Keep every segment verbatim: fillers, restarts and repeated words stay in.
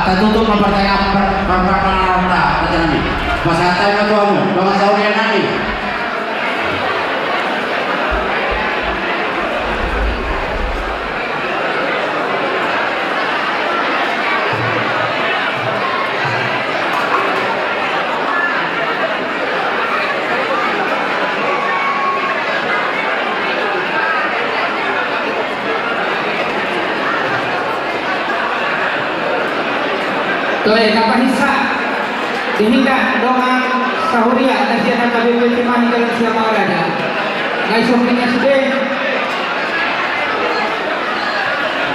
Tatutup ma partangiangan, par-, par-, partangiangan ta, partangiangan nami. Pasahat hami ma tu hamu, dongan sahuria nami. Toe, na pahinsa di hita dongan sahuria na sian H K B P Cimahi Galuh Siamaraja. Nunga dison hita sude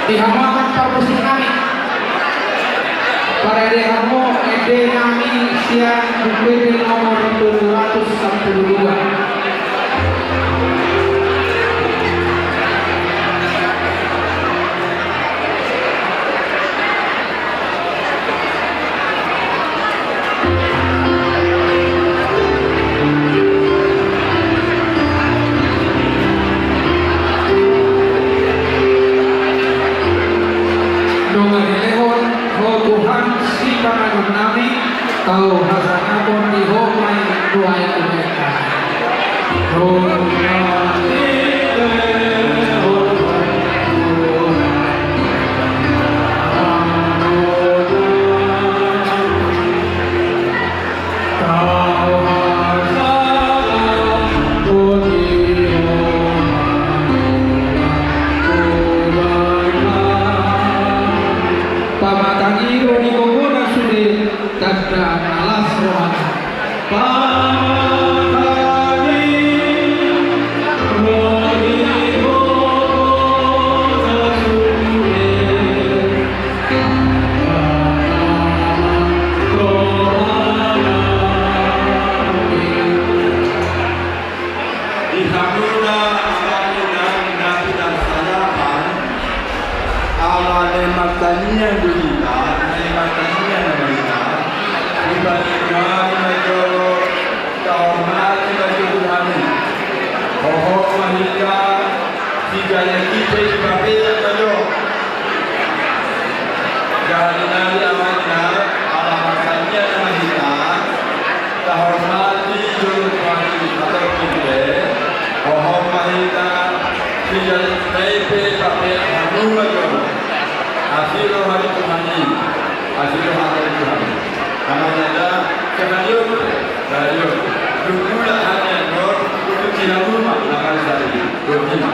di hamu amang parmusik nami. Parade hamu ende nami sian buku ende nomor tujuh ratus sampulu dua. Nunga dilehon Ho Tuhan sipanganon nami, tau hasangapon di Ho ma i nuaeng tu hami. Pamatang i ro di gogona sude, tanda na las rohana. Di hamuna amang inang na pinarsangapan, ala naeng martangiang do hita, naeng martangiang do hita. Di bagasan i ma jolo tahormati ma jolo Tuhan i. Hohom ma hita, sijae i pe dipapeak ma jolo. Jadi nari amang inang, ala martangiang ma hita, tahormati jolo Tuhan i, atau kite, hohom ma hita, sijae i pe dipapeak hamu ma jolo. Asi roha ni Tuhan i, asi roha ni Tuhan i. Amang inang, sahali on, sahali on. Dung mulak hami annon, tu si hamu ma, na marsahali. Boti ma.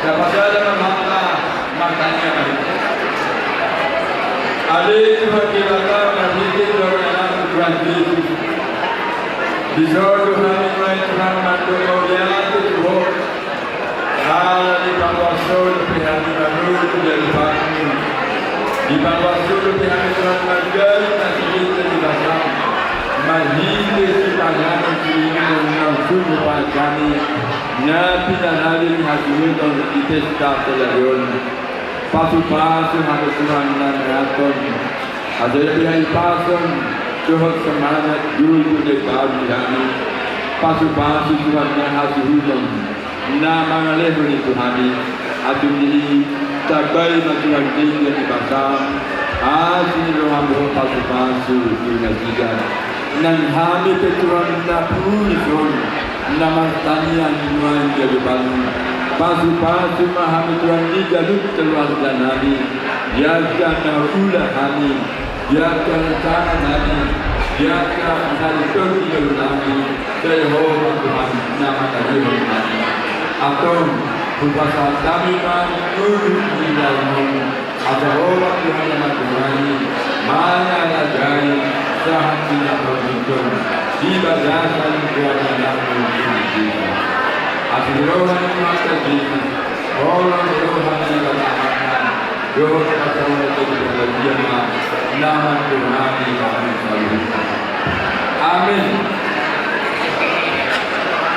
Tapasada ma hami martangiang. Ale Tuhan Debata, marhite do Anakmu Tuhan Jesus. Dison do hami nuaeng Tuhan mandok mauliate tu Ho. Ala dipaloas Ho dope hami marnunut di adopanMu. Dipaloas Ho dope hami Tuhan margari na sititi di basaM. Marhite sipanganon siuduton na husungkun hami. Na pinarade ni hasuhuton di pesta sadari on. Pasupasu hami Tuhan na mangaton. Asa gabe hahipason, dohot semangat, jujur, baru di hami. Pasupasu Tuhan na hasuhuton na mangalehon i tu hami. Atik i, tambai ma Tuhan di hami basa. Asi ni rohaM dohot pasupasu tu na siga. Nang hami pe Tuhan na pungu dison, na martangiang nuaeng di adopanMu. Pasupasu ma hami Tuhan di ganup keluarga nami. Di angka na ula hami. Di angka rencana nami. Di angka na ditogihon nami. Sai Ho ma Tuhan na mangalehon hami. Antong, hupasahat hami ma nunut di tanganMu. Asa Ho ma Tuhan na mangurangi, mangarajai, sahat di na parjolo, di bagasan goar ni Anakmu Tuhan Jesus. Asi ni roha ni Tuhanta Jesus, holong ni roha ni Debata Ama, dohot hasaulian ni Tondi Parbadia ma, na mangurangi hami saluhutna. Amin.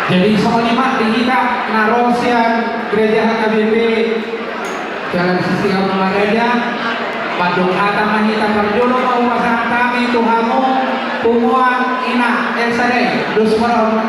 Jadi songon i ma di hita na ro sian gereja H K B P Jalan Sisihama Maraja, mandok hata ma hita. Parjolo ma hupasahat hami tu hamu punguan Ina Elsa Dai, dos ma roha.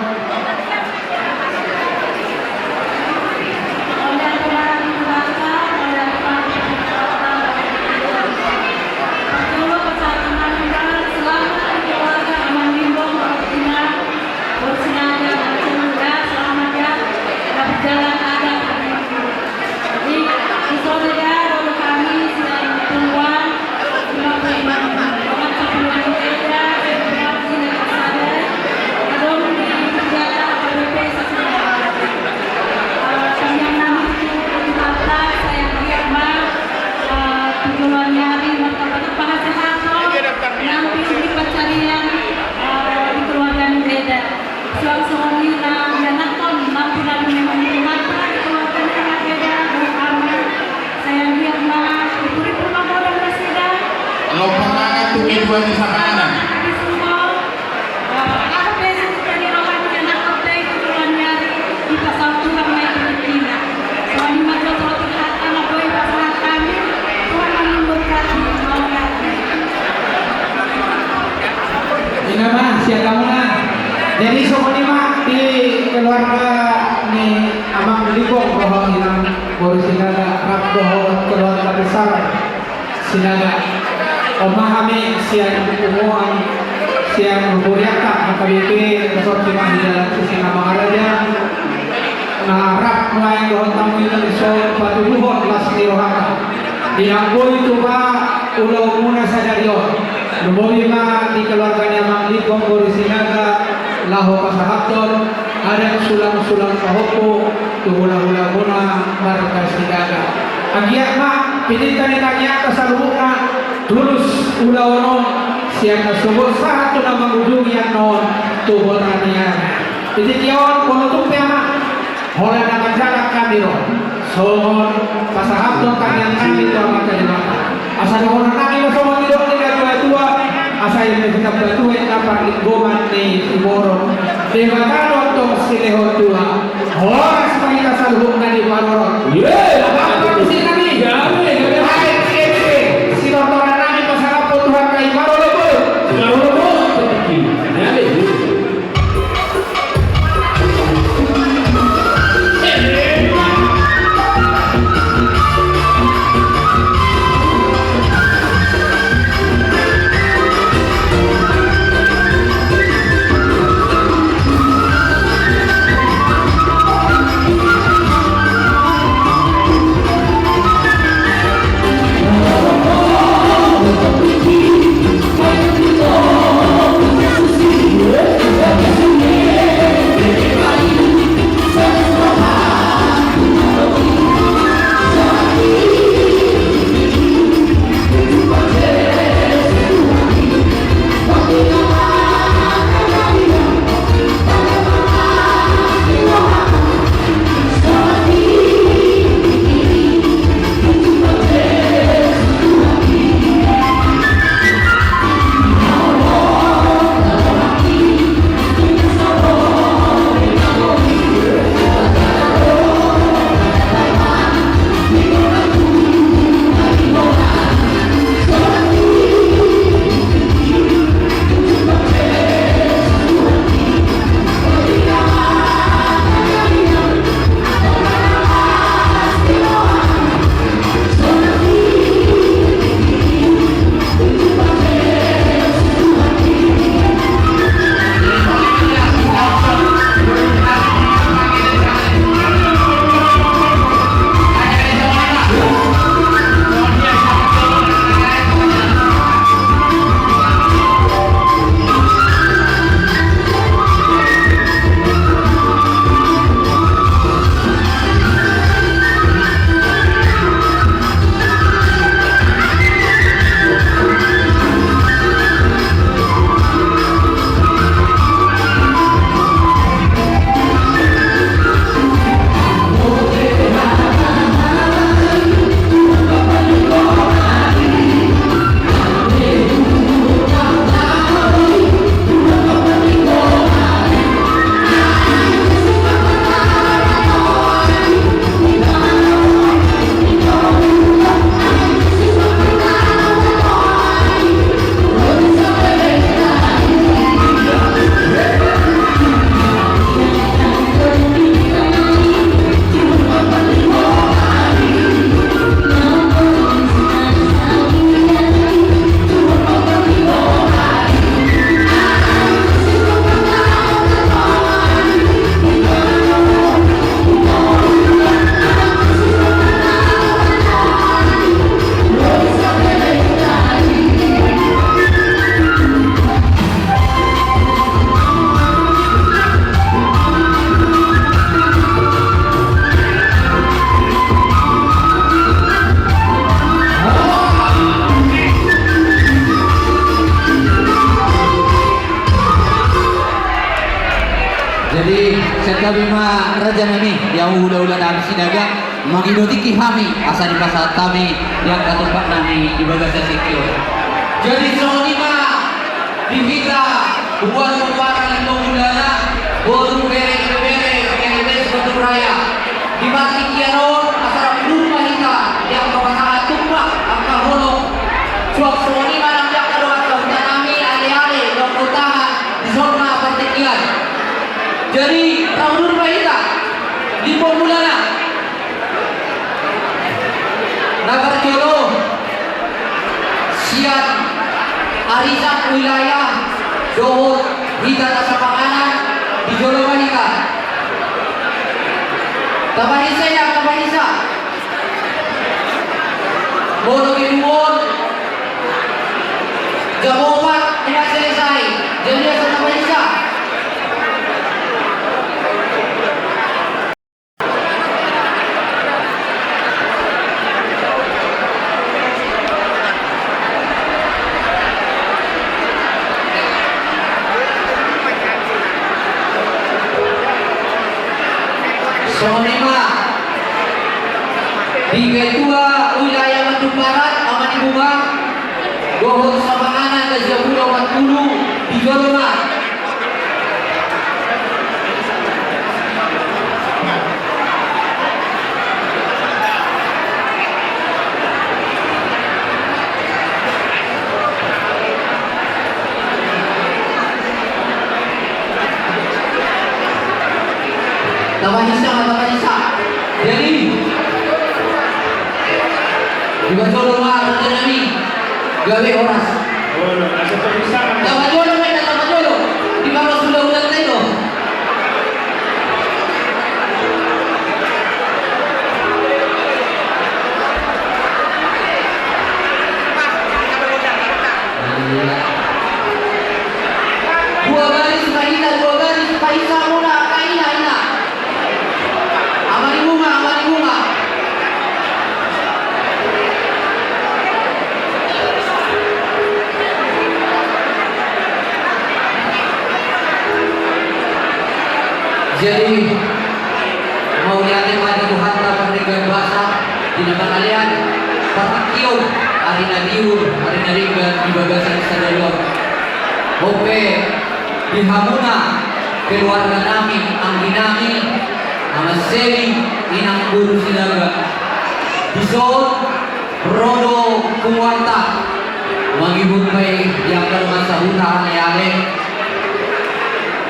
Pamangan tu keduanya sapanganan. Inna ma sian hamuna. Jadi songon i ma di keluarga ni Amang Libong dohot Inang Boru Sinaga rap dohot keluarga besar Sinaga. On ma hami sian punguan, sian Rupuriata, H K B P, resort di Mahidala, Sisina Mangaraja. Na rap nuaeng dohot tamu i na so patuduhon las ni rohanta. Di na boi tupa ulaonmuna sadari on. Lumobi ma di keluarga ni Amang Libong Boru Sinaga laho pasahathon adat sulang-sulang pahompu tu hula-hulamuna marga Sinaga. Anggiat ma pininta ni tangiangta saluhutna tulus ulaon on sian na sogot sahat tu na mangujungi annon tu bona ni ari. Di tingki on boha tung pe, Amang, holan na manjalang hami ro. Songon pasahathon tangiang nami tu Amanta Debata. Asa dohonon nami ma songon nidok ni natua-tua, asa i ma sitambatua i na parlinggoman ni siborok. Debata do antong silehon tua. Horas ma hita saluhutna di parorot. Ye, apa musik nami? Ye, ye, ye. Baik, sip, sip. Sitortoran nami pasahathon tu hita i parorot. Parorot. Ye, ye. Jadi, santabi ma raja nami, di hamu hulahula nami Sinaga, mangido tingki hami, asa dipasahat hami, di angka tumpak nami, di bagasan tingki on. Jadi songon i ma di hita, buat pembara lima bulan, boru bere bere, bere bere, sebetulnya. Di partingkian on, asal rumah hita, yang pemasangan tumpah, angka holong. Suap songon i ma nang angka doa, angka huta nami, ale-ale, doa tangan, di son ma partingkian. Jadi, rau rumah hita, lima bulan. Na parjolo sian arisan wilayah dohot hita na sapanganan di jolo ma hita. Tapahinsa ya, tapahinsa. Molo di luar jam opat, ina selesai. Jadi asa tapahinsa. Songon i ma di ketua wilayah Bandung Barat, Ama ni Bunga, dohot sapanganan na sia pulu opat pulu di jolo ma. Tapahinsa, tapahinsa. Jadi, di parjolo ma, raja nami. Gabe horas. Tapa jolo, mena tapa jolo. Di mana sudah ulang tendo. Dua baris paita, dua baris paita muna, kaina, ina. Ama ni Bunga, Ama ni Bunga. Jadi, mauliate ma di Tuhanta pardenggan basa, di na mangalean partingkian, ari na liur, ari na denggan di bagasan sadari on. Ope, di hamuna, keluarga nami, anggi nami, Ama Seli, Inang Boru Sinaga. Dison, ro do punguanta, manghibur ma i di angka dongan sahuta, ale-ale.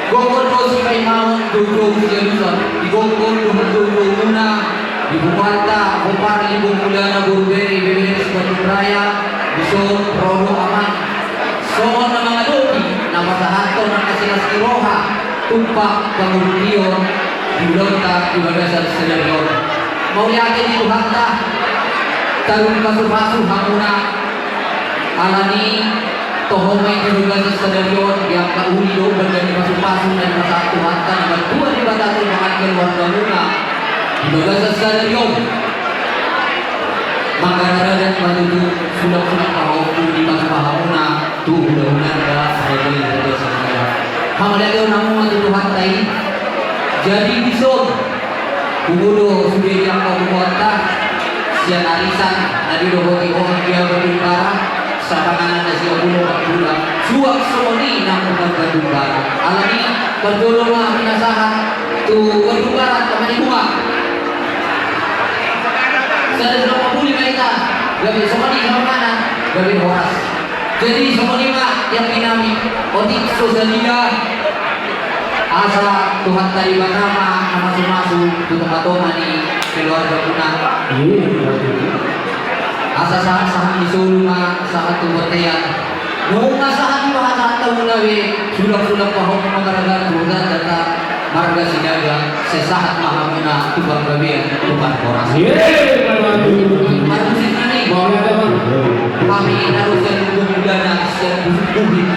Gokhon do sipaimaon, dohot sialusan, di gokhon, dohot dohot muna, di punguanta, pomparan ni Lima Mulana, boru bere, bebere, Sibandung Raya, dison, ro do amang. Songon na mangadopi, na pasahathon angka silas ni roha, tumpak pangurupion, di ulaonta di bagasan sadari on. Mauliate di Tuhanta, taruli pasupasu hamuna, alani toho ma i di bagasan sadari on, di angka uli do, badan ni pasupasu, na dipasahat Tuhanta, na bantuan ni Debata tu mangan keluargamuna, di bagasan sadari on. Mangkararadan ma tutu, sulak-sulak pahompu di pasupasu hamuna, tu hulahulanta, saudara-saudara. Hamauliateon hamu ma tu Tuhanta i. Jadi dison, pungu do sude di angka punguanta, sian arisan, na didohoti ho anggia Bandung Barat, sapanganan na sia pulu opat pulu, suang songon i nang punguan Bandung Barat. Alani, parjolo ma pinasahat, tu Bandung Barat, Ama ni Bunga. Sada sila mambuli ma hita, gabe songon i sapanganan, gabe horas. Jadi songon i ma, anggi nami, otik so sadia, asa Tuhanta Debata ma na masu-masu tu tonga-tonga ni keluargamuna. Asa sahat-sahat ni solu ma sahat tu bontean. Nunga sahat i ma sahat hamuna be, sulak-sulak pahompu ma garagan Tuhanta, marga Sinaga, sai sahat ma hamuna tu panggabean, tu parhorasan. Parmusik nami. Hami na ro sian Lima Mulana, sian Busuk Buhit.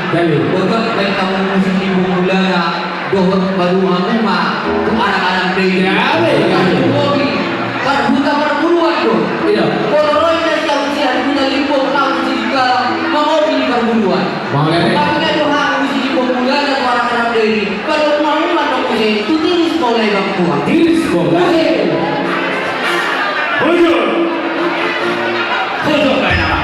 Boto baen hamu musik ni Lima Mulana, dohot padomu ma tu anak-anak dei. Parboru, parhuta, parboruon do. Molo ro hita sian, sian Huta Limbong, hamu sian Galang, mangopi di parboruon. Tapi kan do hamu musik ni Lima Mulana tu anak-anak dei. Padomu ma muse, tu tiris ma ulaon i bangkuan. Tiris ma ulaon i. Bujur. Bujur, baen nama.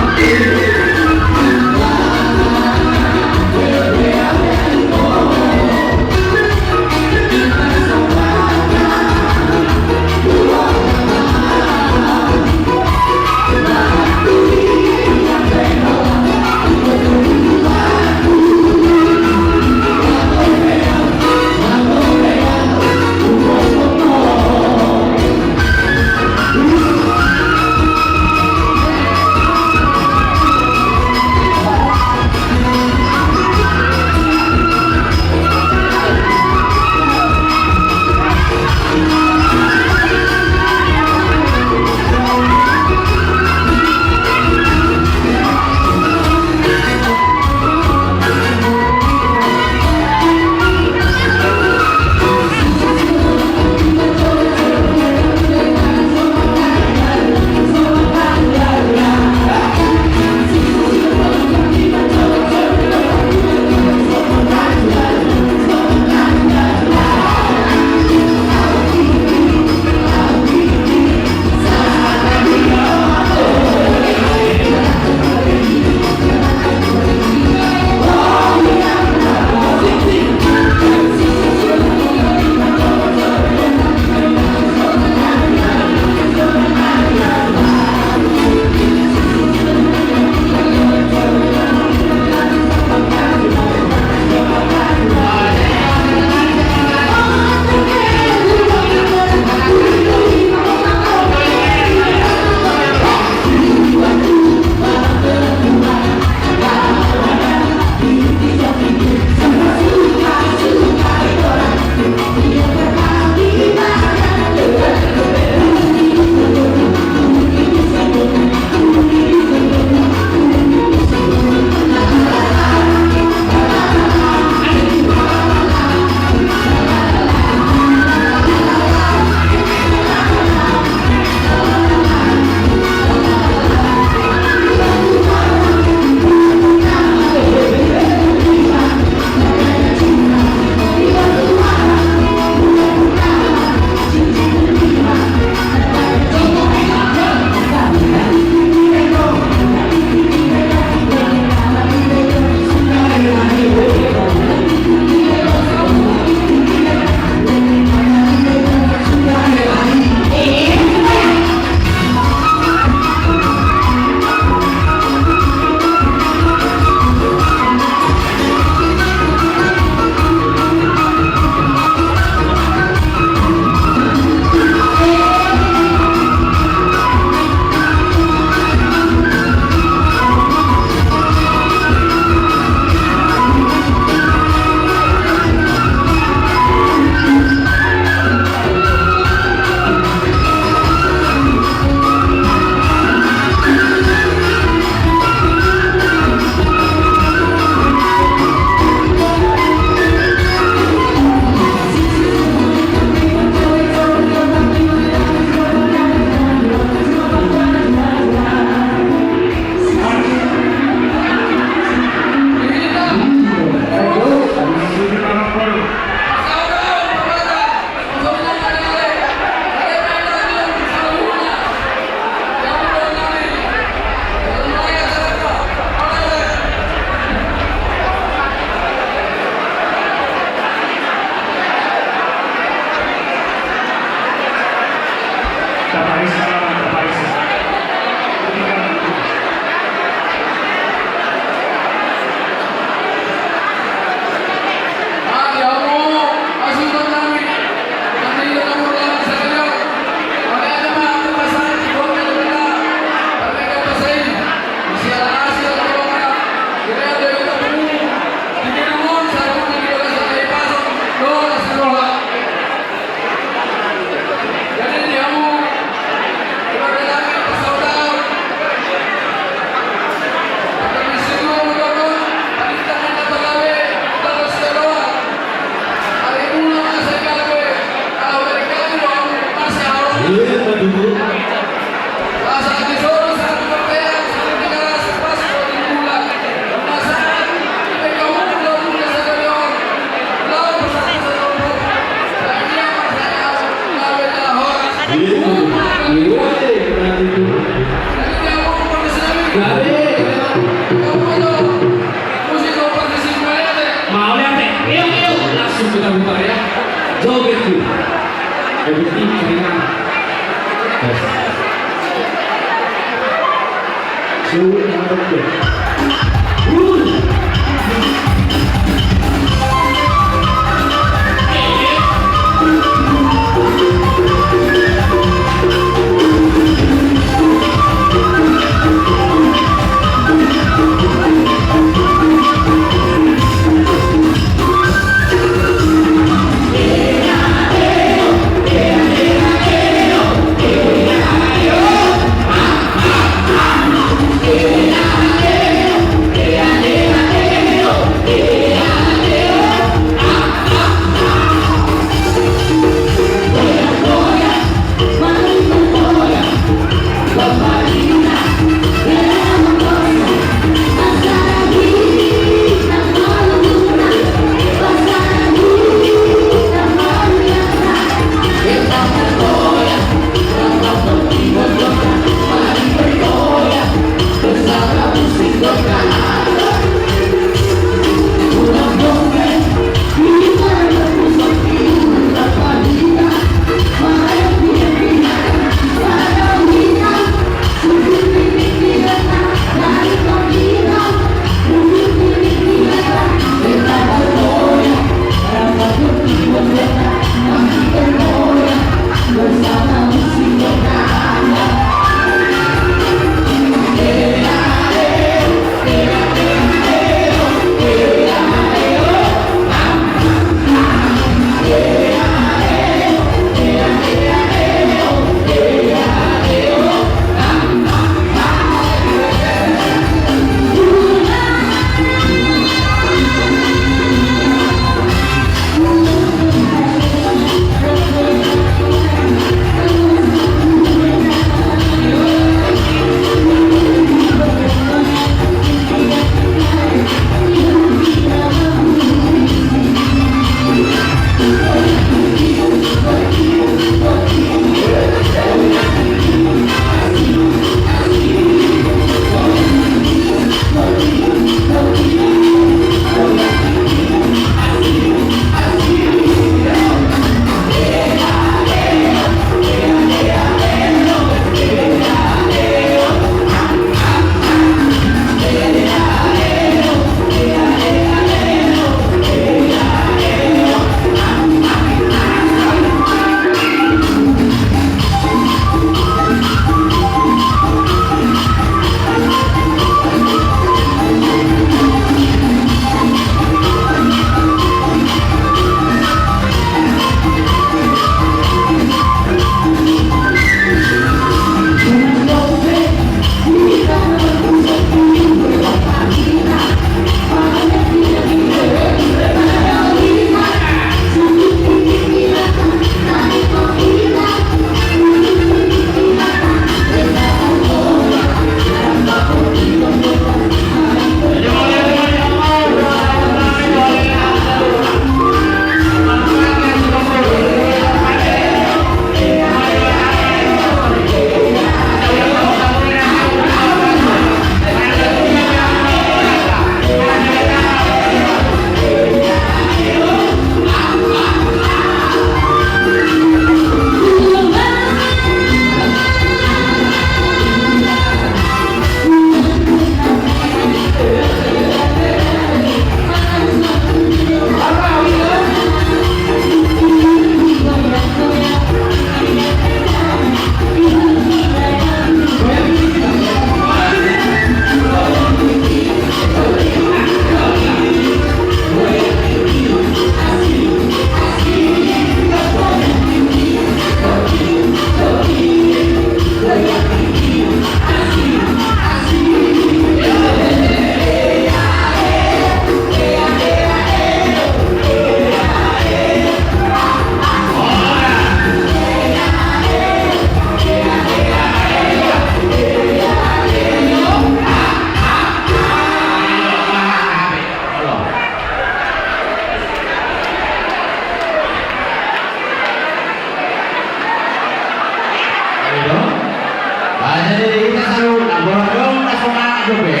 Jadi hita saluhutna, molo adong na so mangan dope,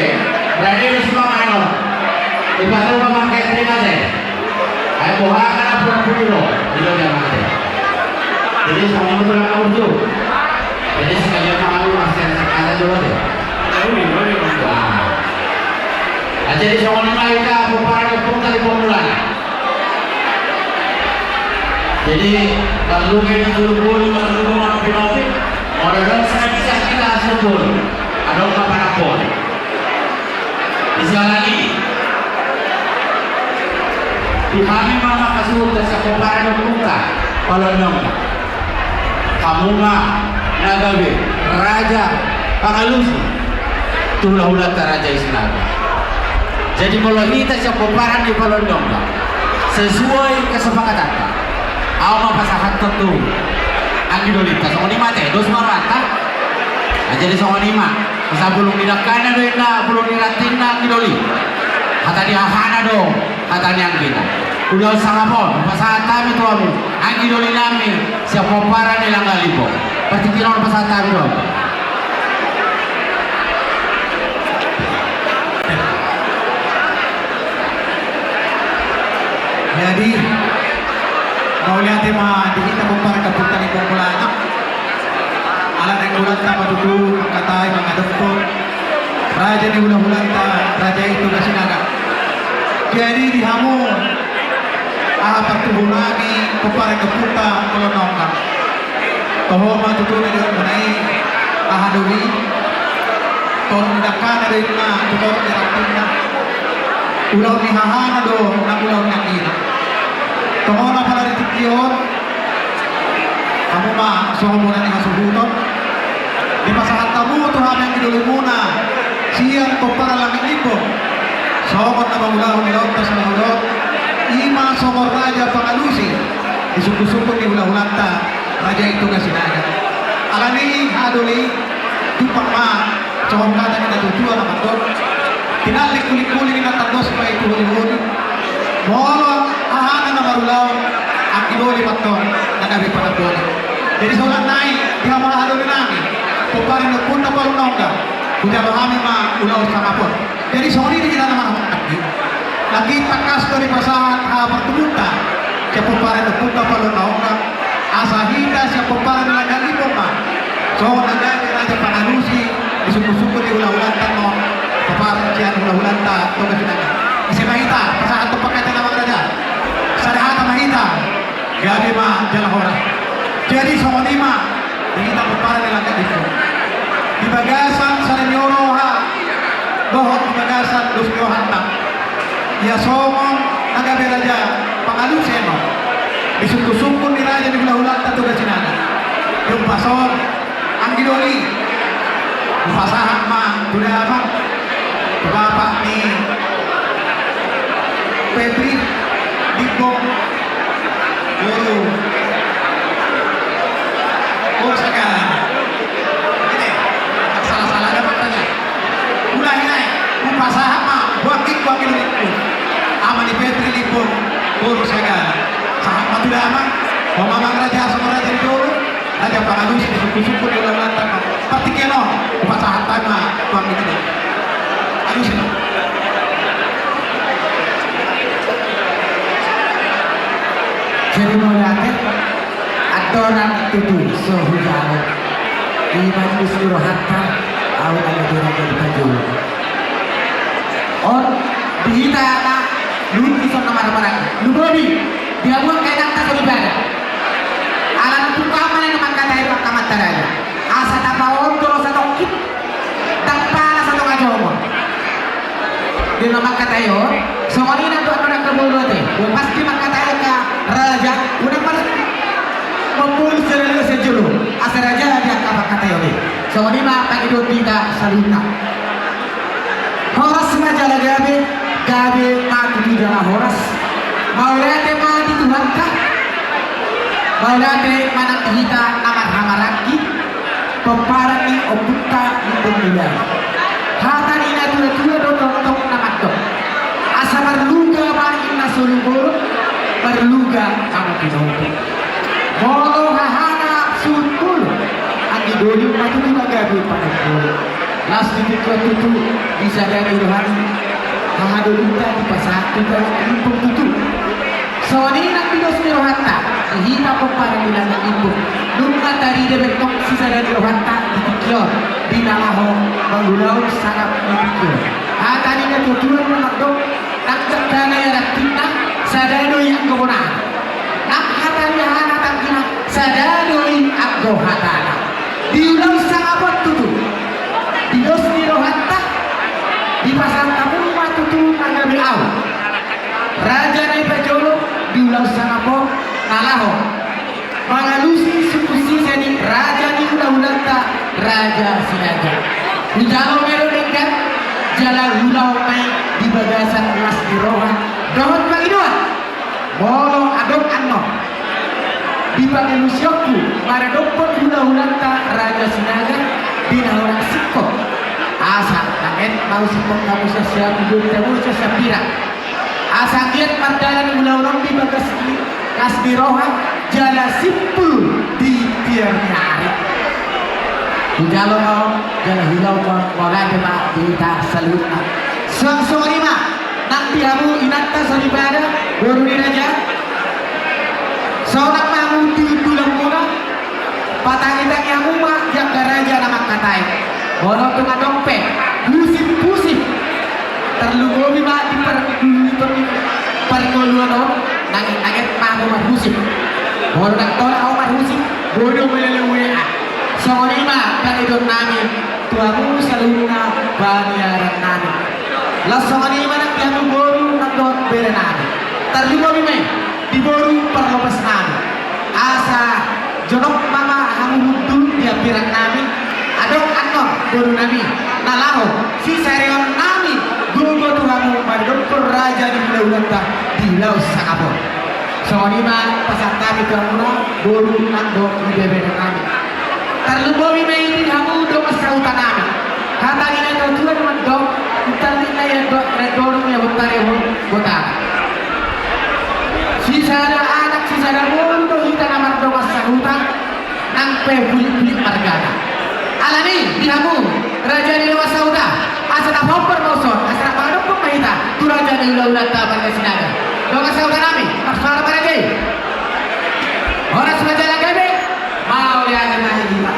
berarti na so mangan on. Ipatupa ma angka istri na te. Ai boha angka na pura pudi ro, i do dia mate. Jadi songon i ma tulang na burju. Jadi sekalian ma ahu masian sakata jolo te. Jadi songon i ma hita pomparan ni Ompunta Limbong Mulana. Jadi marluga i tu Limbong, marluga ma tu Limbong. Molo adong sai bisa hita tu Limbong, adong ma panamboli. Di siala ni i, di hami ma mangasuhut sian pomparan ni Ompunta Palondongan. Hamu ma na gabe raja pangalusi tu hulahulanta Raja i Sinaga. Jadi molo hita sian pomparan ni Palondongan, sesuai kesepakatanta, ahu ma pasahathon tu anggidolinta, songon i ma ate, dos ma rohanta. Nah, jadi songon i ma, asa bulung ni dangkana do inna, bulung ni rantingna anggidolinta. Hata ni hahana do, hata ni anggina. Ulaon sangap on pasahat hami tu hamu, anggidoli nami, sian pomparan ni Langga Limbong. Partingkian on pasahat hami tu hamu. Jadi, mauliate ma di hita pomparan ni Ompunta Limbong Mulana. Ala naeng hulahulanta ma tutu mangkatai mangadophon raja ni hulahulanta, Raja i Toga Sinaga. Jadi di hamu, aha partubu nami pomparan ni Ompunta Palondongan. Toho ma tutu na didok muna i, aha doli, torop ni dangkana do inna tu torop ni rantingna. Ulaon ni hahana do nang ulaon ni anggina. Tongon apala di tingki on, hamu ma songon bona ni hasuhuton. Dipasahat hamu tu hami anggidolimuna sian pomparan Langga Limbong, songon na mangulahon ni laonta salaho on, i ma songon raja pangalusi di sungkunsungkun ni hulahulanta, Raja i Toga Sinaga. Alani i, aha doli, jumpang ma songon hata ni natuatua na mandok: Tinallik hulinghuling, na tandos ma i tu holiholi. Molo hahana na marulaon, anggidoli ma antong na gabe panamboli. Jadi songon nai, di hamu haha doli nami, pomparan ni Ompunta Palondongan, hujalo hami ma ulaon sangap on. Jadi songon i di hita na marhahamaranggi. Lagi tangkas do dipasahat haha partubuta sian pomparan ni Ompunta Palondongan, asa hita sian pomparan ni Langga Limbong ma songon na gabe raja pangalusi di sungkunsungkun ni hulahulanta on, pomparan sian hulahulanta Toga Sinaga. Ise ma hita pasahathon panghataion, amang raja? Sada hata ma hita. Gabe ma jala horas. Jadi songon i ma di hita pomparan ni Langga Limbong. Di bagasan sada ni roha dohot di bagasan dos ni rohanta, ia songon na gabe raja pangalusi annon di sungkunsungkun ni raja ni hulahulanta Toga Sinaga, di umpasa on, anggidoli, hupasahat ma tu damang, tu bapak ni Petri Limbong, boru, boru Sagala. Ine, salah-salah damang raja. Ulahi nai, hupasahat ma, boru Limbong, boru Limbong, ama ni Petri Limbong, boru Sagala. Sahat ma tu damang, ho ma, amang raja, songon raja ni jolo, raja pangalusi di sungkunsungkun ni hulahulanta on. Partingkian on hupasahat hami ma tu anggidoli. Alusi ma. Jadi mauliate, andorang tutu so hujalo, i ma dos ni rohanta, ahu na gabe raja di pajolo on. Di hita na luhut dison na marhahamaranggi, lumobi di hamu angka inanta soripada. Ala nunga tung hamu ma na mangkatai angka amanta raja, asa tapaondol satongkin, ndang pala satonga jongol. Di na mangkatai on, songon i nang tu angka na mangkatai on, pasti mangkatai angka raja, unang pala mamboan sada na sian jolo, asa raja di angka mangkatai on i. Songon i ma pangidoan di hita saluhutna. Horas ma jala gabe, gabe ma tutu jala horas. Mauliate ma di Tuhanta. Mauliate ma nang di hita na marhahamaranggi, pomparan ni Ompunta Limbong Mulana. Hata ni natuatua do tongtong na mandok: Asa marluga ma inna solu bolon, marluga ma na pinompar. Molo hahana suhut bolon, anggidoli ma tutu na gabe panamboli. Las di tingki on tutu, di sada ni roha ni haha dolinta dipasahat tu Langga Limbong tutu. Songon i nang di dos ni rohanta, di hita pomparan ni Langga Limbong, nunga tarida be antong sisada ni rohanta di tingki on. Di na laho mangulahon sangap ni tingki on. Hata ni natuatua na mandok, nang jangkana ia rantingna, sada do i anggo bonana. Nang hata ni hahana tanggina, sada do i anggo hatana. Diulahon sangap on tutu. Di dos ni rohanta, dipasahat hamu ma tutu na gabe ahu, raja na i pajolo, diulahon sangap on na laho mangalusi sungkun sisa ni raja ni hulahulanta, Raja Sinaga. Hujalo ma i do denggan, jala huulahon ma i di bagasan las ni roha dohot pangidoan. Molo adong annon di pangalusionku maradophon hulahulanta Raja Sinaga di na hurang singkop, asa nanget ma husingkop hamu sian siamun, dibuat hamu sian sian pira. Asa anggiat mardalan ulaon on di bagas ni las ni roha, jala simpul di tiar ni ari. Hujalo ma on, jala huulahon ma on, mauliate ma di hita saluhutna. Suang songon i ma nang di hamu inanta soripada, boru ni raja. Sonang ma hamu di hundulanmuna. Patangitangi hamu ma di angka raja na mangkatai. Molo tung adong pe husipusip, tarlumobi ma di par-, di par-, parngoluon on, nang-, nanget ma hamu marhusip. Molo ndang tolap hamu marhusip, bodo ma leleng W A. Songon i ma pangidoannami tu hamu saluhutna, paniarannami. Laos songon i ma nang di hamu boru nang dohot berenami. Tarlumobi ma i di boru parlopesnami. Asa jonok ma hamu hundul di hambirannami. Adong annon borunami na laho sisareonnami gogo tu hamu maradophon raja ni hulahulanta di laos sangap on. Songon i ma pasahat hami tu hamuna boru nang dohot berenami. Tarlumobi ma i di hamu dongan sahutanami. Hata ni natuatua na mandok, untar ninna ia do-, na dohot ia bontari ho-, botana. Sisada anak sisada boru do hita na mardongan sahuta, nang pe bulikbulik margana. Alani di hamu raja ni dongan sahuta, asa na hombar ma uson, asa na mangadophon ma hita tu raja ni hulahulanta Marga Sinaga. Dongan sahutanami, marsoara ma raja i. Horas ma jala gabe. Mauliate ma di hita.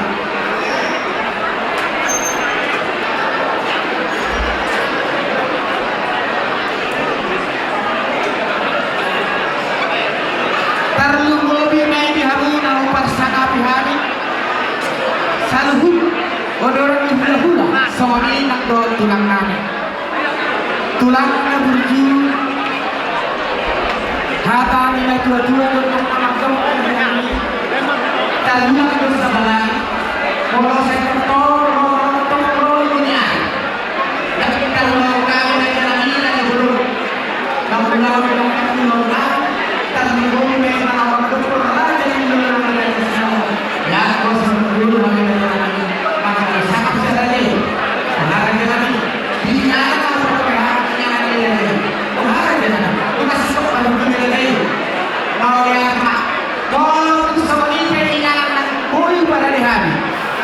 Tarlumobi ma i di hamu na huparsangapi hami saluhut odoran ni hulahula, songon i nang dohot tulangnami. Tulang na burju, hata ni natuatua do na mangkok. Talulang do sabalai, molo sai tongtong, tongtong do nian. Tapi talulang kami na jalan ina na burju. Kamu tahu yang kamu tahu, talulang kami na orang berkurang aja di dalam. Ya, bos, dulu kami na jalan ina. Maka sangap sada i. Harga nami. Di anak, anak, anak, anak, anak. Harga nami. Bukan sesuatu yang berbeda lagi. Mau ya, Pak. Molo tu songon i pe inganan nang boi parade hami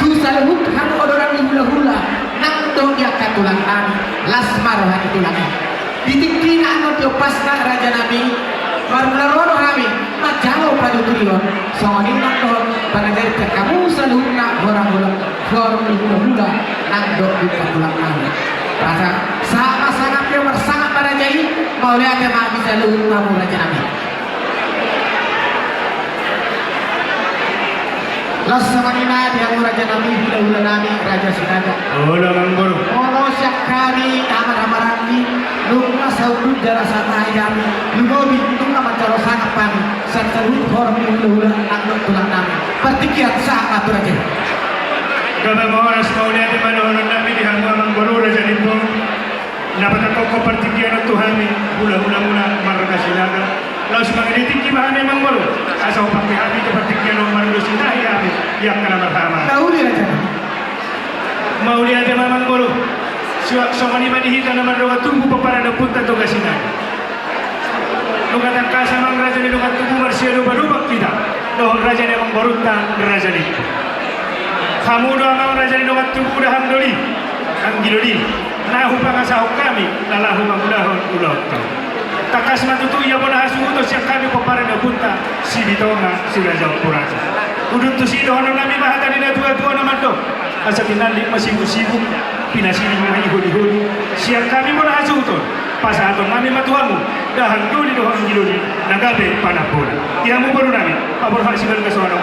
tu saluhut hamu odoran ni hulahula nang dohot di angka tulang nami, las ma roha ni tulang i. Di tingki na annon di ombasna raja nami, marmula ro do hami manjalo panuturion, songon i nang dohot panajari tu hamu saluhutna horong-horong, horong ni hulahula nang dohot di angka tulang nami. Rasa sahat ma sangap i, marsangap ma raja i, mauliate ma di saluhut hamu raja nami. Laos songon i ma di hamu raja nami, hulahula nami, Raja Sinaga. Olo, amangboru. Molo sian hami na marhamaranggi, nunga saundut jala satahi hami, lumobi nunga manjalo sangap hami sian saluhut horong ni hulahula nang dohot tulang nami. Partingkian sahat ma tu raja i. Gabe ma horas, mauliate ma dohonon nami di hamu amangboru raja ni Limpung. Na patangkokhon partingkian on tu hami, hulahula muna marga Sinaga. Laos mangido tingki ma hami amangboru, asa hupangke hami tu partingkian on mangido sitahi hami di angka na marhamaranggi. Na uli raja. Mauliate ma amangboru. Suang songon i ma di hita na mardongan tubu pomparan ni ompunta Toga Sinaga. Nunga tangkas amang raja ni dongan tubu marsiadopadopan hita dohot raja ni amangborunta Raja Limpung. Hamu do amang raja ni dongan tubu dahahang doli, anggi doli, na hupangasahon hami na laho mangulahon ulaonta on. Tangkas ma tutu ia bona hasuhuton sian hami pomparan ni ompunta Sibitonga Si Raja Ompu Raja. Udut tusi dohonon nami ma hata ni natuatua na mandok. Asa tinanding ma sibuk-sibuk, pinasiling ma iholi-holi, sian hami bona hasuhuton, pasahaton nami ma tu hamu, dahahang doli dohot anggidoli, na gabe panambona. Di hamu boru nami, paborhat sibagas songon on.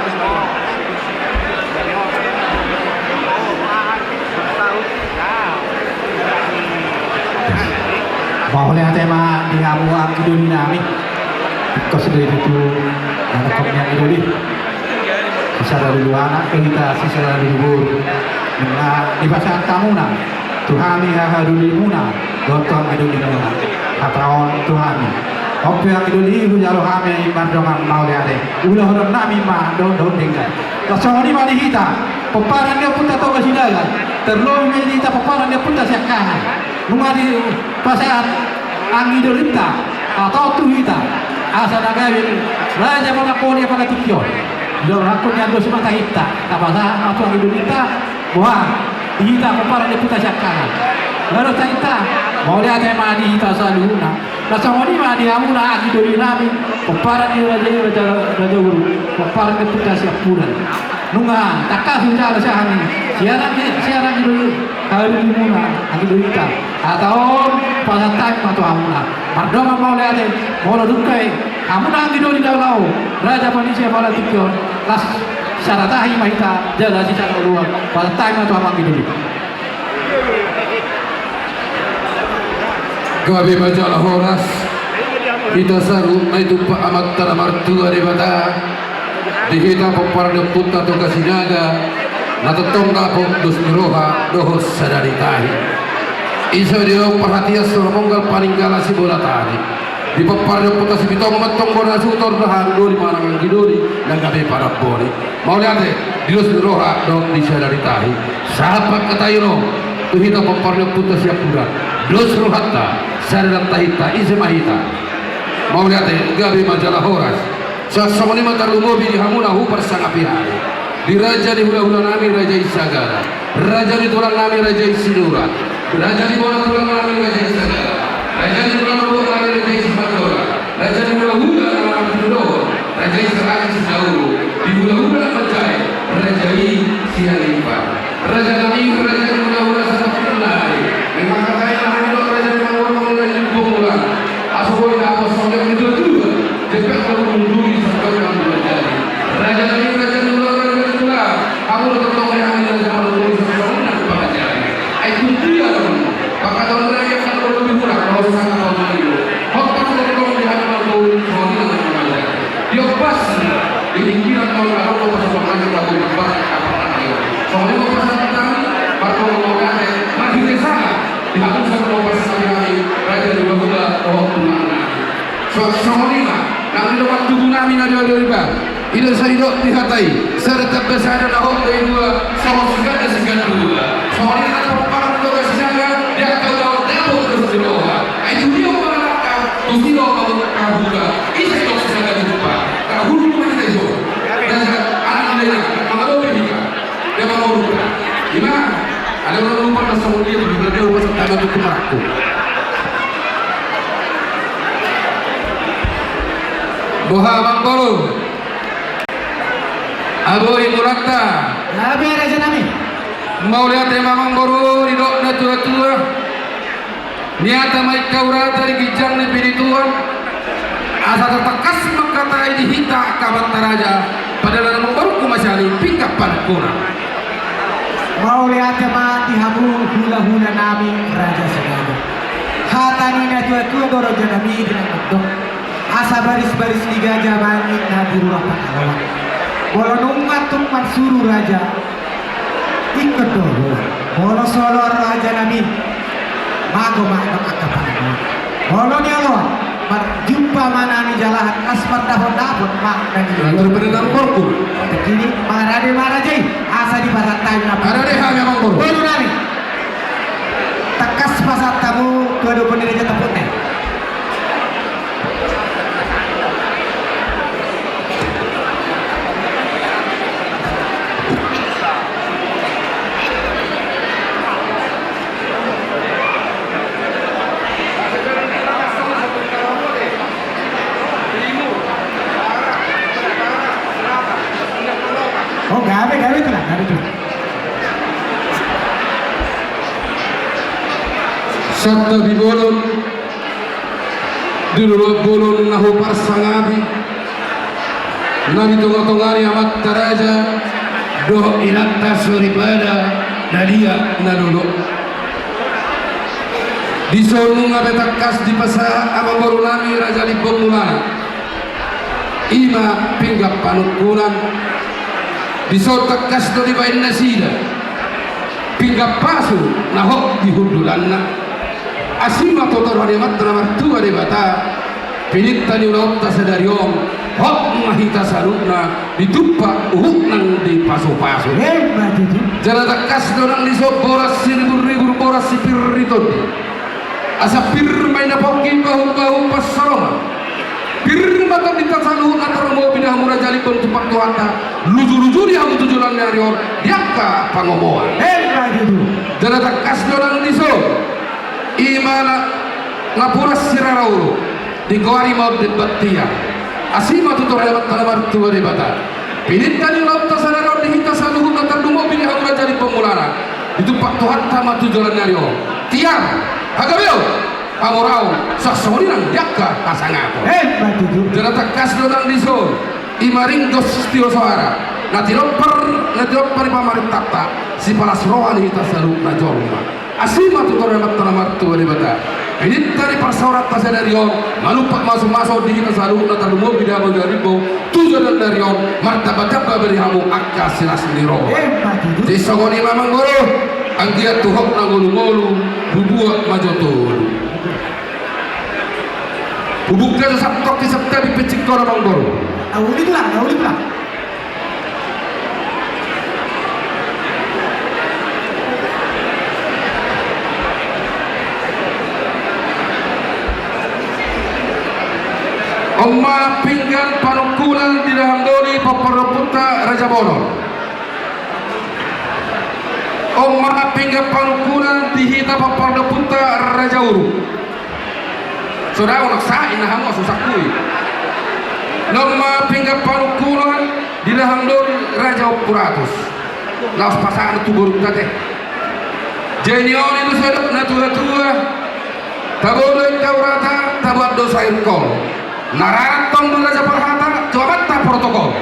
Mauliate ma di hamu anggidoli nami. Ingkon do i tutu, na nangkok ni anggidoli. Sisada lulu anak, eh, hita sisada lulu boru. Nunga dipasahat hamuna tu hami hahadolimuna dohot tu anggidolimuna hata on tu hami. On pe anggidoli, hujalo hami mardongan mauliate. Ulahonon nami ma dohot, dohot denggan. Laos songon i ma di hita pomparan ni Ompunta Toga Sinaga. Tarlobi ma di hita pomparan ni Ompunta Siangkangan. Nunga dipasahat anggidolinta hata on tu hita, asa na gabe raja manang boni apala tingki on. Dilorangkon ni andos ma tahinta, tapasahat ma tu anggidolinta, boha, di hita pomparan ni Ompunta Siangkangan. Lalu tahinta, mauliate ma di hita saluhutna. Na songon i ma di hamuna anggidoli nami, pomparan ni raja i, raja, raja boru, pomparan ni Ompunta Siampudan. Nunga tangkas hujalo sian hami, sian anggi, sian anggidolimuna, anggidolinta. Hata on pasahat hami ma tu hamuna. Mardongan mauliate, molo dung pe hamuna anggidoli na laho raja manisi apala tingki on, laos sisada tahi ma hita jala sisada uluan. Pasahat hami ma tu hamu anggidoli. Gabe ma jala horas. Hita saluhut ma ditumpak Amanta na martua Debata. Di hita pomparan ni Ompunta Toga Sinaga, na tongtong dapot dos ni roha dohot sada ni tahi. Ise do parhatian so na monggal paninggalan sibola tahi. Di pomparan ni Ompunta Sipitonggo ma antong bona hasuhuton, dahahang doli manang anggidoli, na gabe panambona. Mauliate, di dos ni roha dohot di sada ni tahi. Sahat pangkataion on tu hita pomparan ni Ompunta Siampudan. Dos rohanta, sada nang tahinta, ise ma hita. Mauliate, gabe ma jala horas. Songon i ma tarlumobi di hamuna huparsangapi hami, di raja ni hulahula nami, raja i Sagala, raja ni tulang nami, raja i Sinurat, raja ni bona tulang nami, raja i Sagala, raja ni tulang nami, raja i Simanjorang, raja ni hulahula nami, raja i Saragian Sidauru, di hulahula na manjae, raja i Sialimpan. Raja nami, raja ni hulahula, satapi nari. Memang katanya hanya dok raja ni mangurung, raja ni pemula. Asa boi dapot songon ni tua-tua. Jepek baru munduri sampai kamu menjadi. Raja nami, raja ni hulahula, raja ni pemula. Aku udah ketemu yang hanya zaman dulu, sesuatu yang aku pelajari. Ai kunti ya, teman. Pakatan raja yang akan lebih murah, kalau sangat tahu dulu. Hot, aku udah ketemu di hadapan aku, soalnya dengan mengajar. Di ombas, di pingkiran taon na ro do pasahaton nami tu hamu, Amanta na martua. Songon i ma pasahaton nami, mardongan mauliate, marhite sala, di hamu saluhut na huparsangapi hami, raja ni hulahula dohot tulang nami. So, songon i ma, nang di dongan tubu nami na dua-dua i ba, ida sai dok di hata i, sada tamba sada na hot do i dua, songon siganda siganda dua. Songon i ma nang pomparan ni Toga Sinaga, di angka ulaon dapot dos ni roha. Ai tu dia ma mangalangka, tu dia ma mangalangka. Ise dok Sinaga Jumpa. Karhulu ma hita i so. Raja, anak ni raja, mangadopi hita. Dia mangadopi. Ima, ada orang lupa na songon dia, dia lupa santana tu tumarangku. Boha, Amang Boru. Abo i mulanta. Gabe, raja nami. Mauliate ma, Amang Boru, didok na tua-tua. Niata ma ingkau rata di ginjang ni pinituan, asa tatangkas ma angka tahi di hita angka banta raja, padahal na mangorungku ma sahali pinggan panungkunan. Mauliate ma di hamu hulahula nami Raja Sinaga. Hata ni na tua-tua do, raja nami, di na mandok. Asa baris-baris ni gajah mangin na di rura Pangaloan. Molo nunga tung marsuru raja, ingkon do. Molo solo raja nami, mago ma angka panganon. Molo ni oloan, marjumpa ma na nijalahan, las mardapot-dapot ma na ni. Lantur pada namporku. Tingki i, marade ma raja i, asa dipasahat hami na. Marade hami, Amang Boru. Boru nami. Tangkas pasahat hamu tu adopan ni raja tampukna i. Oh, gabe, gabe, tulang, gabe, tulang. Santabi bolon, di loloan bolon na huparsangapi, na di tongatonga ni amanta raja dohot inanta soripada na liat na lolo. Dison nunga be tangkas dipasahat amangboru nami Raja Limbong Mulana. I ma pinggan panungkunan. Dison tangkas do dibaen nasida pinggan pasu na hot di hundulanna. Asi ma tu toruan ni amanta na martua Debata. Pininta ni ulaonta sadari on, hot ma hita saluhutna ditumpak huhut nang dipasupasu. Emma tutu. Jala tangkas do nang dison boras siriburribur, boras sipir ni tondi. Asa pir ma i na pongki, bahulbahul pansalongan. Pir ma tondinta saluhutna, tarlumobi di hamu Raja Limbong, tumpak Tuhanta lujuluju di hamu tu joloan ni ari on di angka pangomoan. Emma tutu. Jala tangkas do nang dison, i ma na, napuran sirara ulu, digoari ma on demban tiar. Asi ma tu toruan ni amanta na martua Debata. Pininta ni ulaonta sadari on di hita saluhutna, tarlumobi di hamu Raja Limbong Mulana, ditumpak Tuhanta ma tu joloan ni ari on tiar, hagabeon, hamoraon, suang songon i nang di angka hasangapon. Emma tutu. Jala tangkas do nang dison, i ma ringgos tio soara na tinompar, na tinompar ni pamarentanta, sipalas roha ni hita saluhutna jolma. Asi ma tu toruan ni amanta na martua Debata. Pininta ni parsaoranta sadari on manumpak masumasu di hita saluhutna, tarlumobi di hamu Raja Limbong, tu joloan ni ari on martambatamba ma di hamu angka silas ni roha. Emma tutu. Jadi songon i ma amangboru, anggiat tu hot na ngolungolu, hubuat ma jo tolu. Hubuka jo santongki santabi, pecik on amangboru. Au, uli tulang, au, uli tulang. On ma pinggan panungkunan di dahan doli pomparan ni ompunta Raja Bolon. On ma pinggan panungkunan di hita pomparan ni ompunta Raja Uruk. Sonang on, sai na hamu, susah kui. On ma pinggan panungkunan di dahan doli Raja Ompu Ratus. Laos pasahat tu borunta te. Jadi on i do sai didok natuatua: Tabo do ingkau rata, taboan do sahirkol. Na ra tong do raja parhata, tu amanta protokol.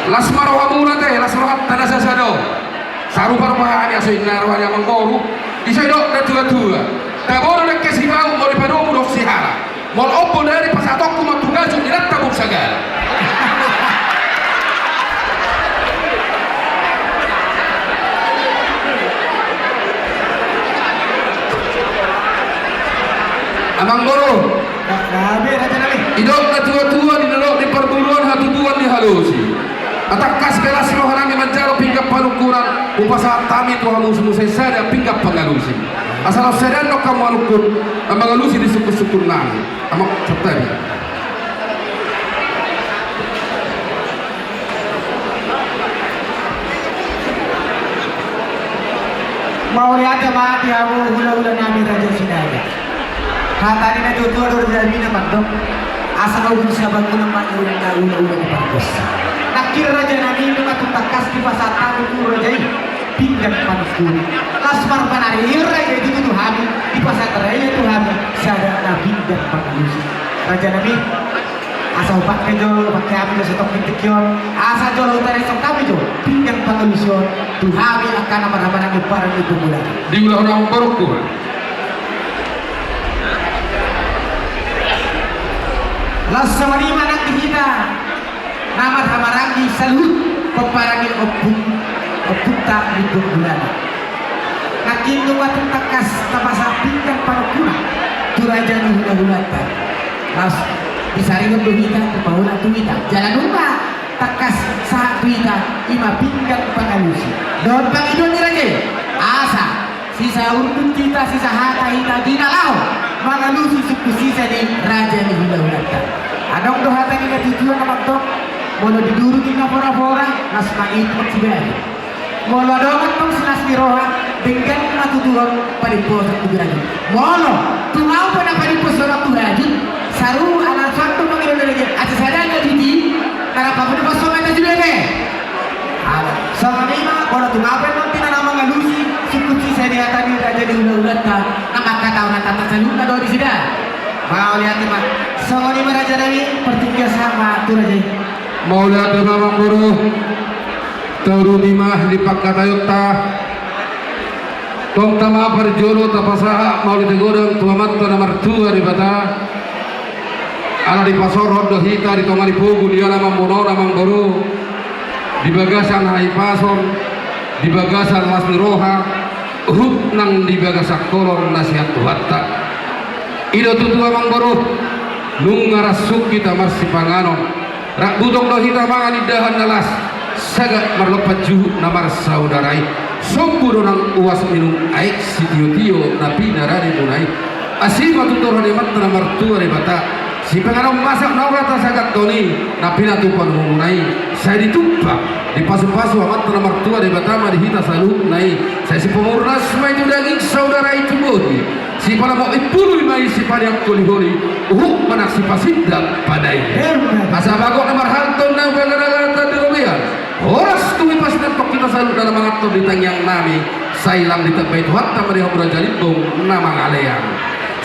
Las ma rohamuna te, las rohanta na sasada on. Saruparupa hami, aso inna roha ni amangboru. I sai didok natuatua: Tabo do dengke sibaut, molo dipadomu dohot sihala. Molo on bodari pasahatonku ma tu gajut, inanta boru sagala. Amangboru. Gabe, raja nami. Didok natuatua, di dolok ni parboruon hatubuan ni halosi. Tangkas pe las roha nami manjalo pinggan panungkunan, hupasahat hami tu hamu muse sada pinggan pangalusi. Asa laos sada annon hamu manungkun, mangalusi di sungkunsungkun nami. Amang, santabi. Mauliate ma di hamu hulahula nami Raja Sinaga. Hata ni natuatua do raja nami na mandok: Asa na ugun sabangunan ma i, na hulahula ni pargonsi. Nangkin raja nami, nunga tung tangkas dipasahat hami tu raja i pinggan panungkunan. Laos marpanarion raja i tutu tu hami, dipasahat raja i tu hami sada na pinggan pangalusi. Raja nami, asa hupangke jo, hupangke hami jo satongkin tingki on, asa jolo hutariashon hami jo pinggan pangalusi on tu hami angka na marhahamaranggi pomparan ni Ompu Mulana. Diulahon amangborungku. Laos songon i ma nang di hita na marhahamaranggi saluhut pomparan ni ompu, ompunta ni Ompu Mulana. Nangkin nunga tung tangkas tapasahat pinggan panungkunan tu raja ni hulahulanta. Laos disaringon do hita, dipaulak tu hita. Jala nunga tangkas sahat tu hita, i ma pinggan pangalusi. Dohot pangidoan ni raja i. Asa sisa urdut hita, sisa hata hita di na laho mangalusi sungkun sisa ni raja ni hulahulanta. Adong do hata ni natuatua na mandok: Molo di duru ninna porapora, las ma i tu sibahen. Molo adong antong silas ni roha, denggan ma tutu on padimposon tu gajut. Molo tung ahu pe na padimposon tu gajut, saru ala suan do mangido ni raja i, asa sada gajut i na rap hamu diposo ma hita sude be. Ala so Saluhutna do disi da. Mauliate ma. Songon i ma raja nami, partingkian sahat ma tu raja i. Mauliate ma amangboru. Taruhon i ma di pangkataionta. Tong tama parjolo tapasahat mauliate godang tu Amanta na martua Debata. Ala dipasaorhon do hita di tonga ni pogu ni alamanmuna on amangboru, di bagasan hahipason, di bagasan las ni roha, huhut nang di bagasan holong na sian Tuhanta. I do tutu amangboru, nunga rasuk hita marsipanganon. Rap butong do hita mangan indahan na las, sagat marlompan juhut na marsaudara i. Sombu do nang uas minum aek sitiotio na pinarade muna i. Asi ma tutu roha ni Amanta na martua Debata. Sipanganon masak na ora tasagat toni na pinatupa ni muna i. Sai ditumpak, dipasupasu Amanta na martua Debata ma di hita saluhutna i. Sai sipamurnas ma i tu daging, saudara i tu bohi. Sipalamok i pulu i ma i, sipaniang holiholi, huhut ma nang sipasindak padaina. Asa bagot na marhalto na bagana gata di robean. Horas tu hipas na tong hita saluhutna na manganhon di tangiang nami, sai lam ditambai Tuhanta ma di hamu Raja Limbong na mangalean.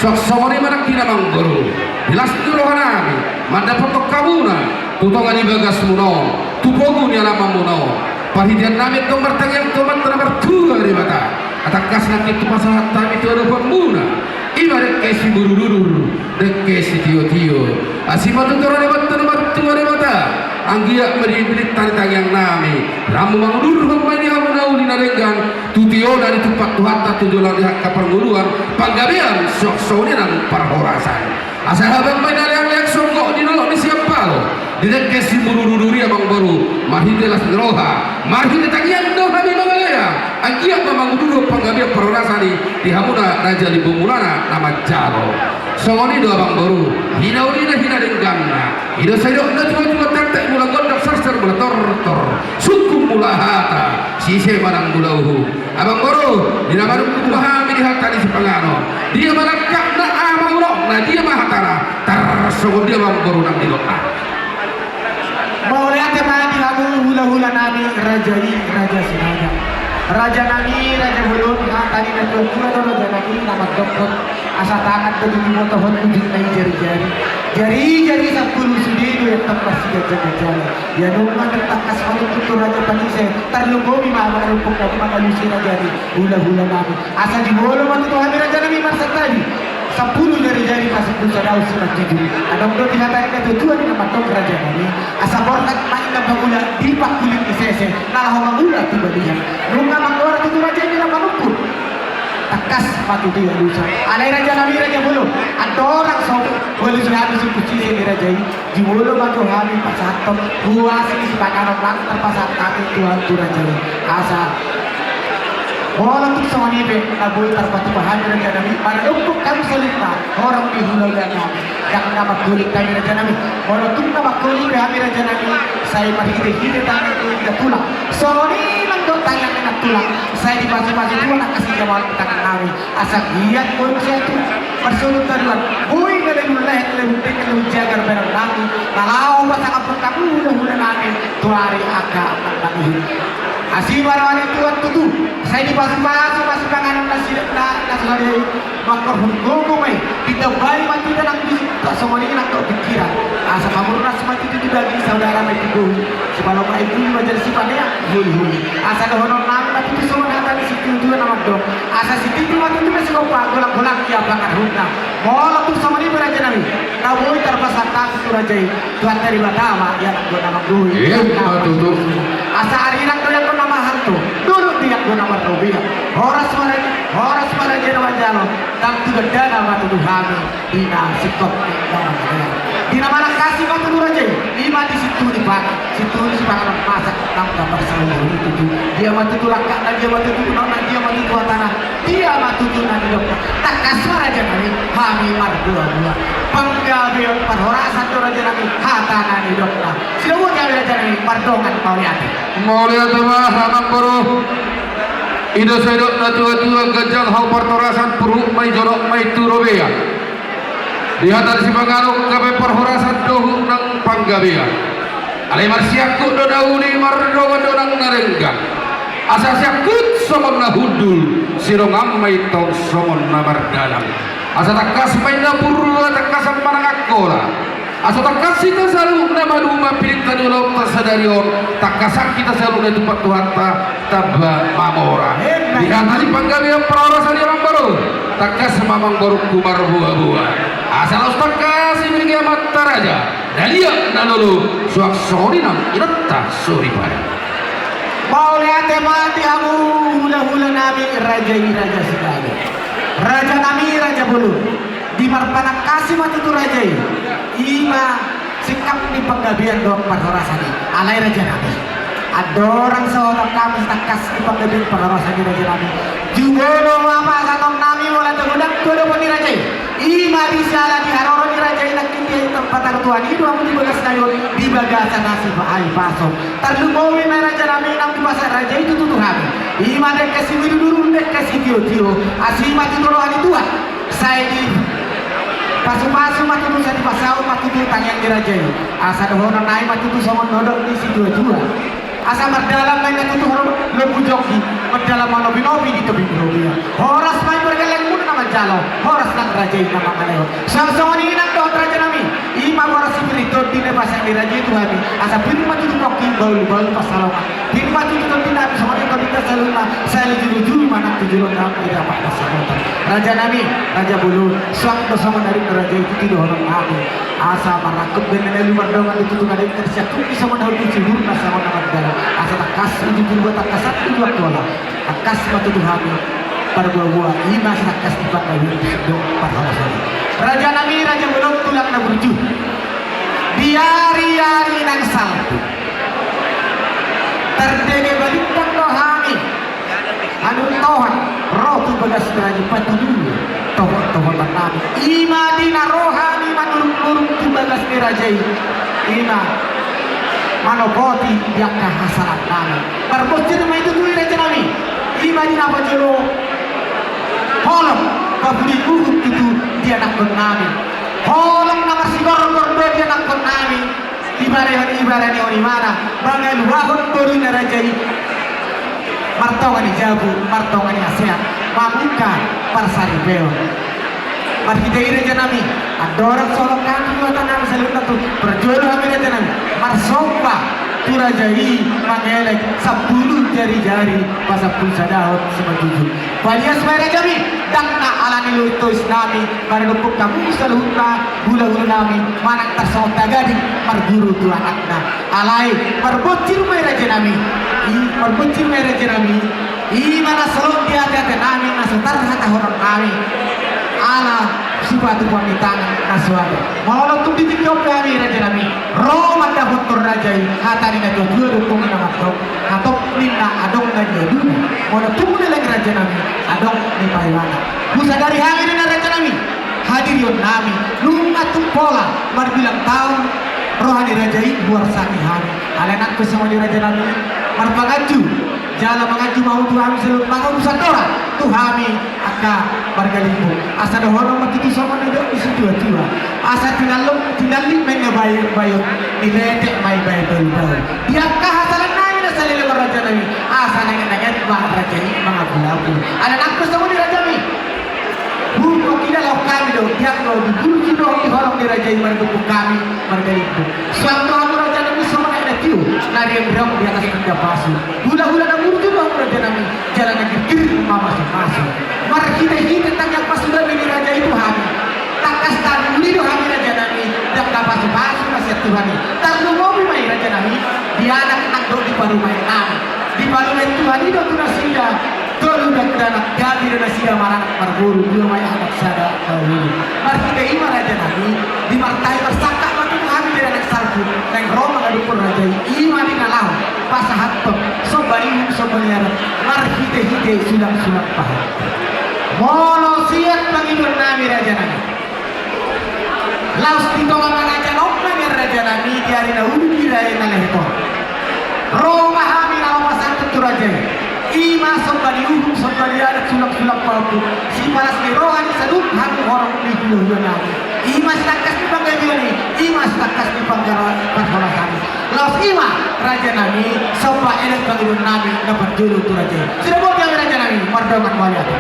Suang songon i ma nangkin amangboru, di las ni roha nami mandapothon hamuna tu tonga ni bagasmuna on, tu pogu ni alamanmuna on. Parhitean nami antong martangiang tu Amanta na martua Debata, tangkas nangkin tupa sahat hami tu adopanmuna, i ma dengke simudurudur, dengke sitiotio. Asi ma tutu roha ni Amanta na martua Debata, anggiat ma dibilik tangiang nami, lam mangudurhon ma i di hamu na uli na denggan, tu tio na ditumpak Tuhanta tu joloan ni angka parngoluan, panggabean, suang songon i nang parhorasan. Asa habang ma i na leangleng songgop di dolok ni siampalo, di dengke simudurudur i amangboru, marhite las ni roha, marhite tangiang do hami mangalean, anggiat ma mangudurhon panggabean parhorasan i di hamuna Raja Limbong mulana na manjalo. Songon i do amangboru, hinaulina hinadengganna, i do sai didok natuatua: Tektek mula gondang, sarsar mula tortor, sungkun mula hata, sise ma nang mula uhum. Amangboru, di na manungkun ma hami di hata ni sipanganon. Dia ma langkatna, aha ma unokna, dia ma hatana, tarsongon dia ma amangboru nang didokna. Mauliate ma di hamu hulahula nami, raja i, Raja Sinaga. Raja nami, raja bolon, hata ni natuatua do raja nami na mandokkon: Asa tangan do dibotohon, ujungna i jarijari. Jarijari sampulu sude do i antong marsiganjangganjangan. Ia nunga tangkas manungkun tu raja panise, tarlumobi ma mangarumpuk nami mangalusi raja nami, hulahula nami. Asa jumolo ma tutu hami raja nami marsantabi. Sampulu jarijari masuk tu sada usi manjujung. Adong do di hata ni natuatua na mandok raja nami: Asa borhat ma inna mangula di pangkuling ni sese, na laho mangula tu balian. Nunga manggoar tutu raja i na manungkun. Tangkas ma tutu dialusan. Alai raja nami, raja bolon, andorang so dialusi hami sungkun sise ni raja i, jumolo ma tu hami pasahathon ruas ni sipanganon nang tarpasahat hami tu, tu raja i. Asa molo tung songon i pe na boi tarpatupa hami raja nami, manungkun hami saluhutna horong ni hulahula nami. Ndang na manggoling hami raja nami. Molo tung na manggoling pe hami raja nami, sai marhitehite tangan ni natulang. Songon i nang do tangan ni natulang, sai dipasupasu Tuhan angka sijamaon ni tangan nami. Asa giat boi muse tu marsogot haduan, boi na lehon lehet, lehon dengke, lehon jagar bahenon nami, na laho pasangap hami hulahula nami tu ari angka na mangihut. Asi ma roha ni Tuhan tutu, sai dipasupasu ma sipanganon na si, na, na so sadia i, mangkorhon gogo ma i, ditambai ma tu hita nang disi, songon i nang do pingkiran. Asa pamurnas ma tutu di daging, saudara ma i tu bohi, sipalomak i pulu ma jala sipaneang holiholi. Asa dohonon nami ma tutu songon hata ni situatua na mandok: Asa sititi ma tutu na sigompa, golanggolang ia pangarahutna. Molo tung songon i pe raja nami, na boi tarpasahat hami tu raja i, Tuhanta Debata ma ia nang do na manggohi. Ima tutu. Asa arirang do ia nang do na mahalto, dolok do ia nang do na marrobean. Horas ma raja, horas ma raja na manjalo, ndang tu gandana ma tutu hami di na singkop ni na mangalean. Di na manangkasi ma tutu raja i, i ma di sintuhu ni pangan, sintuhu ni sipanganon masak nang na marsaulihon i tutu. Dia ma tutu langkatna, dia ma tutu unokna, dia ma tutu hatana, dia ma tutu na nidokna. Tangkas ma raja nami, hami marboaboa. Panggabean parhorasan do raja nami, hata na nidokna. Sidobot hami raja nami, mardongan mauliate. Mauliate ma amangboru. I do sai didok natuatua: Ganjang hau parhorasan, purhut ma i, jonok ma i tu robean. Di hata ni sipanganon gabe parhorasan dohot nang panggabean. Alai marsiangkup do na uli, mardongan do nang na denggan. Asa siangkup songon na hundul, sidongan ma i tong songon na mardalan. Asa tangkas ma inna burju, tangkasan ma nang angkola. Asa tangkas hita saluhutna maduma pilinta ni ulaonta sadari on, tangkasan hita saluhutna tumpak Tuhanta tamba mamora. Emma. Di hata ni panggabean parhorasan i amang boru, tangkas ma amang borungku marboaboa. Asa laos tangkas i bege amanta raja, na liat na lolo, suang songon i nang inanta soripada. Mauliate ma di hamu hulahula nami raja i, raja Sinaga. Raja nami, raja bolon. Di marpanangkasi ma tutu raja i. I ma singkat ni panggabean dohot parhorasan i. Alai raja nami, andorang so tangkas tangkas ni panggabean parhorasan i raja nami, jumolo ma pasahaton nami mauliate godang tu adopan ni raja i. I ma di siala di haroro ni raja i nangkin di tempat partuaon i do hamu di bagas na i on, di bagasan na sipahipason. Tarlumobi ma i raja nami nang dipasahat raja i tutu tu hami. I ma dengke sidurudur, dengke sitiotio, asi ma tutu roha ni Tuhan. Sai dipasupasu ma tutu, sai dipasaut ma tutu tangiang ni raja i. Asa dohonon nai ma tutu songon nidok ni situatua. Asa mardalan ma inna tutu lombu jonggi, mardalan manopinopi di topi ni robean. Horas ma i pargellengmuna na manjalo, horas nang raja i na mangalehon. Suang songon i nang dohot raja nami, i ma boras sipir ni tondi na dipasahat ni raja i tu hami. Asa pir ma tutu pongki, bahulbahul pansalongan. Pir ma tutu tondi nami songon i tondinta saluhutna, sai dijujur ma nang tu joloan nami di apak na sabotan. Raja nami, raja bolon, suang do songon na nidok ni raja i tutu dohonon nami. Asa marangkup bahen na ualu, mardongan do tutu na denggan, sian tung i songon na ujung, siburna songon na mardalan. Asa tangkas ujung purba, tangkasan ujung angkola. Tangkas ma tutu hami marboaboa, i ma sitangkas ni panggabean dohot parhorasan i. Raja nami, raja bolon, tulang na burju. Di ariari nang salpu, tardege balintang do hami. Anu tohot ro tu bagas ni raja i, patudu tohot-tohotan nami. I ma di na ro hami manurung-nurung tu bagas ni raja i. I ma manopoti di angka hasalahan nami. Marbonsir ma i tutu i raja nami. I ma di na pajolo holong paburi uhum tutu di anakkon nami. Holong na marsigorgor do di anakkon nami. Ibarat, ibarat ni on imana mangaluahon boru ni raja i martonga ni jabu, martonga ni haseat, mamungka parsaripeon. Marhite i raja nami, andorang so holong hami tu huta nami saluhutna tu parjolo hami raja nami marsomba tu raja i mangelek sampulu jari-jari pasampulu sadahon simanjujung. Palias ma i raja nami, ndang na ala ni lotois nami manadingkon hamu saluhutna hulahula nami manang tarsongon tagading marguru tu anakna. Alai marbonsir ma i raja nami. I marbonsir ma i raja nami. I ma na salpu di ateate nami na so tarhatahonon nami ala sipatupa ni tangan na so adong. Molo tung di tingki on pe hami raja nami ro mandapothon raja i, hata ni natuatua do tong i na mandok, hatop ninna adong na niaduna. Molo tung na leleng raja nami adong ni paimana. Husadari hami ninna raja nami hadirion nami nunga tung pola marbilang taon roha ni raja i huarsaki hami. Alai nang pe songon i raja nami marpanganju jala manganju ma hamu tu hami saluhut, mangalusi andora tu hami angka marga Limbong. Asa dohonon ma tutu songon nidok ni situatua, asa tinallik, tinallik ma i na baen baeon, niletek ma i baen daundaun. Di angka hasalahan nami na saleleng on raja nami, asa naeng-naeng ma raja i mangapulapul. Alai nang pe songon i raja nami, huhut hami do, di angka di burju dohot di holong ni raja i mandukung hami marga Limbong. Suang do hamu raja nami songon aek na tio na riong-riong di atas tinda pasu. Hulahula na burju do hamu raja nami, jala na girgir mamasumasu. Marhitehite tangiang pasupasu ni raja i tu hami, tangkas taruli do hami raja nami di angka pasupasu na sian Tuhan i. Tarlumobi ma i raja nami di anak nang dohot di parumaen nami. Diparumaen Tuhan i do tu nasida tolu dakdanak, gabe do nasida maranak marboru, dua ma i anak sada bahulu. Marhite i ma raja nami, di martahi marsangkap ma tutu hami bere nang salpu naeng ro mangadophon raja i. I ma di na laho pasahathon somba ni uhum, somba ni adat marhitehite sulangsulang pahantup. Molo sian pangidoan nami raja nami, laos di tonga pangajaon nami raja nami di ari na uli di ari na lehet on, ro ma hami na laho pasahathon tu raja i. I ma somba ni uhum, somba ni adat, sulangsulang pahantup, sipalas ni roha ni saluhut hamu horong ni hulahula nami. I ma sitangkas ni panggabean i, i ma sitangkas ni panggabean parhorasan i. Laos i ma raja nami somba elek pangidoan nami na parjolo tu raja i. Sude boti hami raja nami, mardongan mauliate.